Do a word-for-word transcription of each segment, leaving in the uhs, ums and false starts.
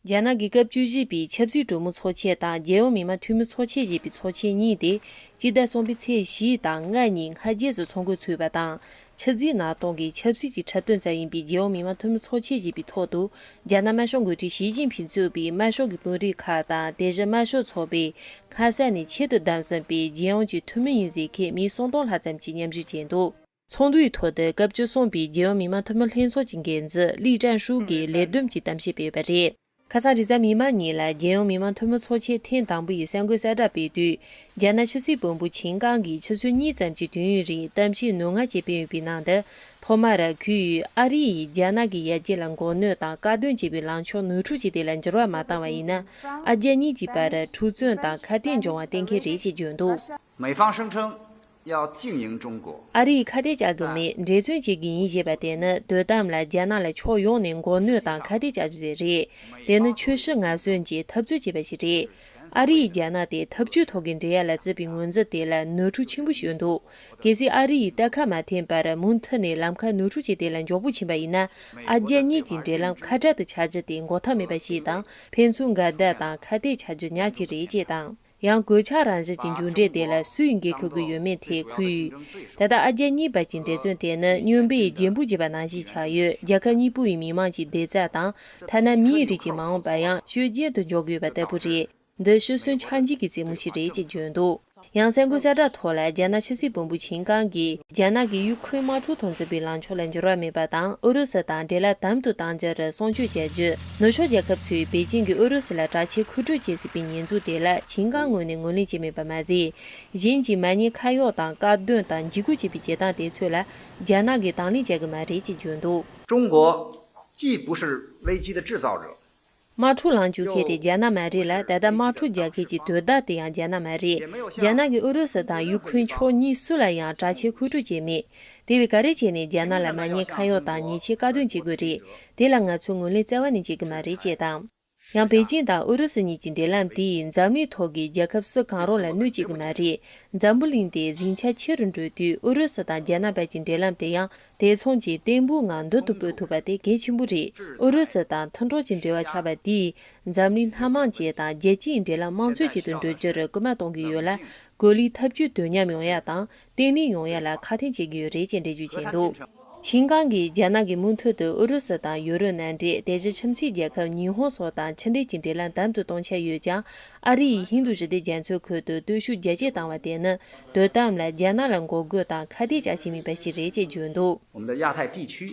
རྒྱ་ནག་གི་སྐབས་བཅུ་བཞི་པའི་ཆབ་སྲིད་གྲོས་མོལ་ཚོགས་ཆེན་དང་རྒྱལ་ཡོངས་མི་དམངས་འཐུས་མི་ཚོགས་ཆེན་ཞེས་པའི་ཚོགས་ཆེན་གཉིས་དེ་སྤྱི་ཟླ་གསུམ་པའི་ཚེས་བཞི་དང་ལྔ་ཉིན་སྔ་རྗེས་སུ་ཚོགས་འགོ་ཚུགས་པ་དང་། ཕྱི་རྫིག་ནང་སྟོང་གི་ཆབ་སྲིད་ཀྱི་འཁྲབ་སྟོན་ཙམ་ཡིན་པའི་རྒྱལ་ཡོངས་མི་དམངས་འཐུས་མི་ཚོགས་ཆེན་ཞེས་པའི་ཐོག་ཏུ། རྒྱ་ནག་དམར་ཤོག་འགོ་ཁྲིད་ཞི་ཅིན་ཕིང་གཙོས་པའི་དམར་ཤོག་གི་དཔོན་རིགས་ཁག་དང་དེ་བཞིན་དམར་ཤོག་ཚོགས་པས་སྔ་ས་ནས་ཆེད་དུ་བདམས་ཟིན་པའི་རྒྱལ་ཡོངས་ཀྱི་འཐུས་མི་ཡིན་ཟེར་མཁན་མི་སུམ་སྟོང་ལྷག་ཙམ་གྱིས་མཉམ་ཞུགས་བྱས་འདུག་ཚོགས་འདུའི་ཐོག་ཏུ་སྐབས་བཅུ་གསུམ་པའི་རྒྱལ་ཡོངས་མི་དམངས་འཐུས་མི་ལྷན་ཚོགས་ཀྱི་འགན་འཛིན་ལི་ཀྲན་ཧྲུའུ་གིས་ལས་བསྡོམས་ཀྱིས་གཏམ་བཤད་སྤེལ་བ་རེད། ཁ་སང་རེས་གཟའ་མིག་དམར་ཉིན་ལ་རྒྱལ་ཡོངས་མི་དམངས་འཐུས་མི་ཚོགས་ཆེན་ཐེངས་དང་པོ་ཡི་གསར་འགོད་གསལ་བསྒྲགས་སྤེལ་དུས། རྒྱ་ནག་ཕྱི་སྲིད་བློན་པོ་ཆིན་ཀང་གིས་ཆུ་ཚོད་གཉིས་ཙམ་གྱི་དུས་ཡུན་རིང་གཏམ་བཤད་ནུས་མངའ་ཅན་སྤེལ་ཡོད་པའི་ནང་དུ། ཐོག་མར་ཁོས་ཨ་རི་ཡིས་རྒྱ་ནག་གི་ཡར་རྒྱས་ལ་མགོ་གནོན་དང་དཀའ་སྡུག་བྱེད་པའི་ལངས་ཕྱོགས་ནོར་འཁྲུལ་བྱས་དེ་ལ་འགྱུར་བ་མ་བཏང་བ་ཡིན་ན། ཨ་རྒྱ་གཉིས་ཀྱི་བར་འཁྲུག་རྩོད་དང་ཁ་གཏད་འཇོག་པ་གཏན་འཁེལ་རེད་ཅེས་བརྗོད་འདུག 美方声称要经营中国。 ཨ་རིས་ཁ་གཏད་བཅག་གི་མེད། འབྲེལ་མཐུད་བྱེད་ཀྱི་ཡིན་ཞེས་པ་དེ་ནི་དོན་དམ་ལ་རྒྱ་ནག་ལ་ཕྱོགས་ཡོངས་ནས་མགོ་གནོན་དང་ཁ་གཏད་བཅག་རྒྱུ་དེ་རེད། དེ་ནི་ཆོས་སྲིད་ངན་སོན་གྱི་འཐབ་རྩོད་བྱས་པ་ཞིག་རེད། ཨ་རི་ཡིས་རྒྱ་ནག་དེ་འཐབ་ཇུས་ཐོག་གི་འབྲེལ་ཡ་ལ་བརྩིས་པའི་ངོས་འཛིན་དེ་ལ་ནོར་འཁྲུལ་ཆེན་པོ་བྱུང་འདུག་གལ་སྲིད་ཨ་རི་ཡིས་རྟ་ཁ་མ་འཐེན་པར་མུ་མཐུད་ནས་ལམ་ཁ་ནོར་འཁྲུལ་བྱས་དེ་ལ་མགྱོགས་པོ་ཕྱིན་པ་ཡིན་ན། ཨ་རྒྱ་གཉིས་ཀྱི་འབྲེལ་ལམ་ཁ་བྲལ་དུ་ཆགས་རྒྱུ་དེ་འགོག་ཐབས་མེད་པ་ཞིག་དང་། ཕན་ཚུན་འགལ་ཟླ་དང་ཁ་གཏད་ཆགས་རྒྱུ་ཉག་གཅིག་རེད་ཅེས་དང་། ཡང་གོད་ཆག་རང་བཞིན་གྱི་མཇུག་འབྲས་དེ་ལ་སུས་འགན་འཁུར་དགོས་ཡོད་མེད་ཐད་ཁོས། ད་ལྟ་ཨ་རྒྱ་གཉིས་བར་གྱི་འབྲེལ་མཐུད་དེ་ནི་སྨྱོན་པས་རྒྱན་པོ་བརྗེས་པ་ནང་བཞིན་ཆགས་ཡོད། རྒྱལ་ཁབ་གཉིས་པོ་ཡི་མི་དམངས་ཀྱི་བདེ་རྩ་དང་། ཐ་ན་མིའི་རིགས་ཀྱི་མ་འོངས་པ་ཡང་སྐྱོན་ཅན་དུ་འཇོག་དགོས་པ་ལྟ་བུ་རེད། འདི་ཤི་གསོན་ཆགས་འཇིག་གི་རྩེད་མོ་ཞིག་རེད་ཅེས་བརྗོད་འདུག་ཡང་གསར་འགོད་གསལ་བསྒྲགས་ཐོག་ལ་རྒྱ་ནག་ཕྱི་སྲིད་བློན་པོ་ཆིན་ཀང་གིས་རྒྱ་ནག་གིས་ཡུ་ཁུ་རེན་དམག་འཁྲུག་དང་འབྲེལ་བའི་ལངས་ཕྱོགས་ལ་འགྱུར་བ་མེད་པ་དང་། ཨུ་རུ་སུ་དང་འབྲེལ་ལམ་དམ་དུ་གཏོང་རྒྱུར་སྲུང་སྐྱོབ་བྱ་རྒྱུ། ནུབ་ཕྱོགས་རྒྱལ་ཁབ་ཚོས་པེ་ཅིང་གིས་ཨུ་རུ་སུ་ལ་དྲག་ཆས་མཁོ་སྤྲོད་བྱེད་སྲིད་པའི་ཉེས་འཛུགས་དེ་ལ་ཆིན་ཀང་ངོས་ནས་ངོས་ལེན་བྱས་མེད་པ་མ་ཟད། གཞན་གྱིས་མ་ཉེས་ཁ་གཡོགས་དང་། དཀའ་སྡུག་དང་། འཇིགས་སྐུལ་བྱེད་པའི་བྱེད་སྟངས་དེ་ཚོ་ལ་རྒྱ་ནག་གིས་དང་ལེན་བྱ་གི་མ་རེད་ཅེས་བརྗོད་འདུག་ཀྲུང་གོ་既不是危机的制造者， དམག་འཁྲུག་ལངས་བཅུག་མཁན་དེ་རྒྱ་ནག་མ་རེད་ལ། ད་ལྟ་དམག་འཁྲུག་རྒྱག་མཁན་གྱི་དོ་བདག་དེ་ཡང་རྒྱ་ནག་མ་རེད། རྒྱ་ནག་གིས་ཨུ་རུ་སུ་དང་ཡུ་ཁུ་རེན་ཕྱོགས་གཉིས་སུ་ལ་ཡང་དྲག་ཆས་མཁོ་སྤྲོད་བྱས་མེད། དེ་བས་ག་རེ་བྱས་ནས་རྒྱ་ནག་ལ་མ་ཉེས་ཁ་གཡོགས་དང་ཉེས་ཆད་བཀག་སྡོམ་བྱེད་དགོས་རེད། དེ་ལ་ང་ཚོས་ངོས་ལེན་རྩ་བ་ནས་བྱེད་ཀྱི་མ་རེད་ཅེས་དང་། ཡང་པེ་ཅིང་དང་ཨུ་རུ་སུ་གཉིས་ཀྱི་འབྲེལ་ལམ་དེས་འཛམ་གླིང་ཐོག་གི་རྒྱལ་ཁབ་སུ་གང་རུང་ལ་གནོད་བྱེད་ཀྱི་མ་རེད། འཛམ་བུ་གླིང་དེ་ཟིང་ཆ་ཆེ་རུ་འགྲོ་དུས་ཨུ་རུ་སུ་དང་རྒྱ་ནག་བར་གྱི་འབྲེལ་ལམ་དེ་ཡང་དེ་མཚུངས་ཀྱི་བརྟན་པོའི་ངང་མདུན་དུ་སྤོ་ཐུབ་པ་དེ་གལ་ཆེན་པོ་རེད། ཨུ་རུ་སུ་དང་མཐུན་གྲོགས་ཀྱི་འབྲེལ་བ་ཆགས་པ་དེས་འཛམ་གླིང་སྣ་མང་ཅན་དང་རྒྱལ་སྤྱིའི་འབྲེལ་ལམ་དམངས་གཙོ་ཅན་དུ་འགྲོ་རྒྱུར་སྐུལ་མ་གཏོང་གི་ཡོད་ལ། གོ་ལའི་འཐབ་ཇུས་དོ་མཉམ་ཡོང་ཡ་དང་བརྟན་ལྷིང་ཡོང་ཡ་ལ་ཁག་ཐེག་བྱེད་ཀྱི་ཡོད་རེད་ཅེས་འགྲེལ་བརྗོད་བྱས་འདུག་ཆིན་ཀང་གིས་རྒྱ་ནག་གིས་མུ་མཐུད་དུ་ཨུ་རུ་སུ་དང་ཡུ་རོབ་མནའ་འབྲེལ། དེ་བཞིན་ཁྱིམ་མཚེས་རྒྱལ་ཁབ་ཉི་ཧོང་སོགས་དང་ཕྱི་འབྲེལ་གྱི་འབྲེལ་ལམ་དམ་དུ་གཏོང་འཆར་ཡོད་ཀྱང་། ཨ་རི་ཡིས་ཧིན་རྡུ་ཞི་བདེ་རྒྱ་མཚོའི་ཁུལ་དུ་སྟོབས་ཤུགས་རྒྱ་སྐྱེད་བཏང་བ་དེ་ནི་དོན་དམ་ལ་རྒྱ་ནག་ལ་འགོག་རྒོལ་དང་ཁ་གཏད་བཅག་བྱེད་མིན་པ་ཞིག་རེད་ཅེས་བརྗོད་འདུག 我们的亚太地区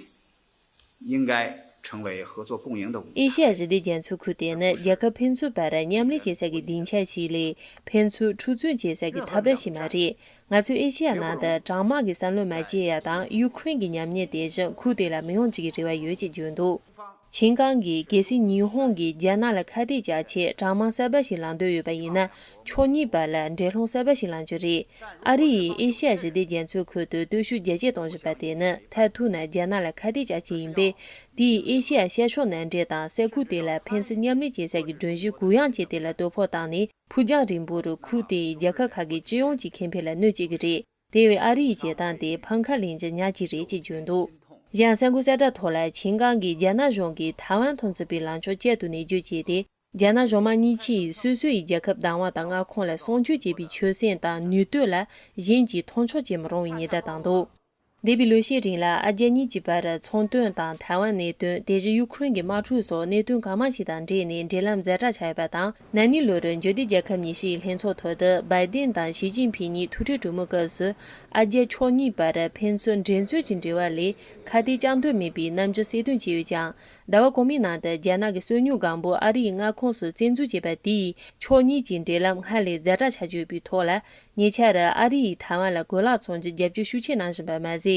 应该成为合作共赢的舞台。 ཨེ་ཤེ་ཡ་ཞི་བདེ་རྒྱ་མཚོའི་ཁུལ་དེ་ནི་རྒྱལ་ཁབ་ཕན་ཚུན་བར་མཉམ་ལས་བྱེད་ས་ཀྱི་སྡིངས་ཆ་ཞིག་ལས། ཕན་ཚུན་འཁྲུག་རྩོད་བྱེད་ས་ཀྱི་འཐབ་ར་ཞིག་མ་རེད། ང་ཚོས་ཨེ་ཤེ་ཡ་ནང་དུ་གྲང་དམག་གི་བསམ་བློ་མ་བརྗེད་ཡ་དང་། ཡུ་ཁུ་རེན་གྱི་ཉམས་ཉེས་དེ་བཞིན་ཁུལ་དེ་ལ་མི་ཡོང་བཅུག་གི་རེ་བ་ཡོད་ཅེས་བརྗོད་འདུག་ཆིན་ཀང་གིས་གལ་སྲིད་ཉི་ཧོང་གིས་རྒྱ་ནག་ལ་ཁ་གཏད་བཅག་ཆེད་གྲང་དམག་གསར་པ་ཞིག་ལངས་འདོད་ཡོད་པ་ཡིན་ན། ཕྱོགས་གཉིས་བར་ལ་འབྲེལ་ལྷུང་གསར་པ་ཞིག་ལངས་རྒྱུ་རེད། ཨ་རི་ཡིས་ཨེ་ཤེ་ཡ་ཞི་བདེ་རྒྱ་མཚོའི་ཁུལ་དུ་སྟོབས་ཤུགས་རྒྱ་སྐྱེད་གཏོང་བཞིན་པ་དེ་ནི་མཐར་ཐུག་ན་རྒྱ་ནག་ལ་ཁ་གཏད་བཅག་ཆེད་ཡིན་པས། དེས་ཨེ་ཤེ་ཡ་ཤར་ཕྱོགས་མནའ་འབྲེལ་དང་ས་ཁུལ་དེ་ལ་ཕན་ཚུན་མཉམ་ལས་བྱེད་ས་ཀྱི་སྒྲོམ་གཞི་གུ་ཡངས་ཅན་དེ་ལ་དོ་ཕོག་བཏང་ནས། ཕུགས་རྒྱང་རིང་པོར་ཁུལ་དེའི་རྒྱལ་ཁབ་ཁག་གི་སྤྱི་ཡོངས་ཀྱི་ཁེ་ཕན་ལ་གནོད་བྱེད་ཀྱི་རེད། དེ་བས་ཨ་རི་ཡི་བྱེད་སྟངས་དེ་ཕམ་ཁ་ལེན་རྒྱུ་ཉག་གཅིག་རེད་ཅེས་བརྗོད་འདུག་གཞན་གསར་འགོད་གསལ་བསྒྲགས་ཐོག་ལ། ཆིན་ཀང་གིས་རྒྱ་ནག་གཞུང་གིས་ཐའེ་ཝན་ཐོག་འཛིན་པའི་ལངས་ཕྱོགས་བསྐྱར་དུ་ནན་བརྗོད་བྱས་ཏེ། རྒྱ་ནག་གཞུང་མང་གཉིས་ཆེས་སོ་སོ་ཡི་རྒྱལ་ཁབ་བདག་དབང་དང་མངའ་ཁོངས་ལ་སྲུང་སྐྱོབ་བྱེད་པའི་ཆོད་སེམས་དང་ནུས་འདོད་ལ་གཞན་གྱིས་མཐོང་ཆུང་བྱེད་མི་རུང་བའི་ཉེན་བརྡ་བཏང་འདུག་འདས་པའི་ལོ་ཤས་རིང་ལ་ཨ་རྒྱ་གཉིས་ཀྱི་བར་ཚོང་དོན་དང་ཐའེ་ཝན་གནད་དོན། དེ་བཞིན་ཡུ་ཁུ་རེན་གྱི་དམག་འཁྲུག་སོགས་གནད་དོན་གང་མང་ཞིག་དང་འབྲེལ་ནས་འབྲེལ་ལམ་ཛ་དྲག་ཆགས་ཡོད་པ་དང་། ན་ནིང་ལོར་འབྱོར་ལྡན་རྒྱལ་ཁབ་ཉི་ཤུ་ཡི་ལྷན་ཚོགས་ཐོག་ཏུ་བའི་ཏིན་དང་ཞི་ཅིན་ཕིང་གཉིས་ཐུག་འཕྲད་གྲོས་མོལ་སྐབས་སུ། ཨ་རྒྱ་ཕྱོགས་གཉིས་བར་ཕན་ཚུན་འགྲན་རྩོད་ཀྱི་འབྲེལ་བ་ལས་ཁ་གཏད་བཅག་འདོད་མེད་པའི་རྣམ་འགྱུར་གསལ་སྟོན་བྱས་ཡོད་ཀྱང་། ཟླ་བ་གོང་མའི་ནང་དུ་རྒྱ་ནག་གི་སོ་ཉུལ་སྒང་པོ་ཨ་རིའི་མངའ་ཁོངས་སུ་བཙན་འཛུལ་བྱས་པ་དེས་ཕྱོགས་གཉིས་ཀྱི་འབྲེལ་ལམ་སྔར་ལས་ཛ་དྲག་ཆགས་ཀྱི་ཡོད་པའི་ཐོག་ལ། ཉེ་ཆར་ཨ་རི་ཡིས་ཐའེ་ཝན་ལ་གོ་ལག་ཚོང་རྒྱུའི་རྒྱབ་སྐྱོར་ཤུགས་ཆེ་གནང་བཞིན་པ་མ་ཟད།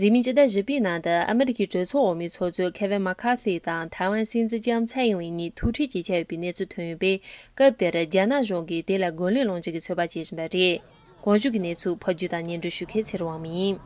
རིང་མིན་སྤྱི་ཟླ་བཞི་པའི་ནང་དུ་ཨ་མི་རི་ཀའི་གྲོས་ཚོགས་འོག་མའི་ཚོགས་གཙོ་ཁེ་ཝིན་མ་ཁ་ཐི་དང་ཐའེ་ཝན་སྲིད་འཛིན་ལྕམ་ཚའེ་ཡིན་ཝེ་གཉིས་ཐུག་འཕྲད་བྱེད་འཆར་ཡོད་པའི་གནས་ཚུལ་ཐོན་ཡོད་པས། སྐབས་དེར་རྒྱ་ནག་གཞུང་གིས་དེ་ལ་རྒོལ་ལན་སློང་རྒྱུ་གི་ཚོད་དཔག་བྱེད་བཞིན་པ་རེད། གོང་ཞུས་ཀྱི་གནས་ཚུལ་ཕབ་སྒྱུར་དང་སྙན་སྒྲོན་ཞུ་མཁན་ཚེ་རིང་དབང་མོ་ཡིན།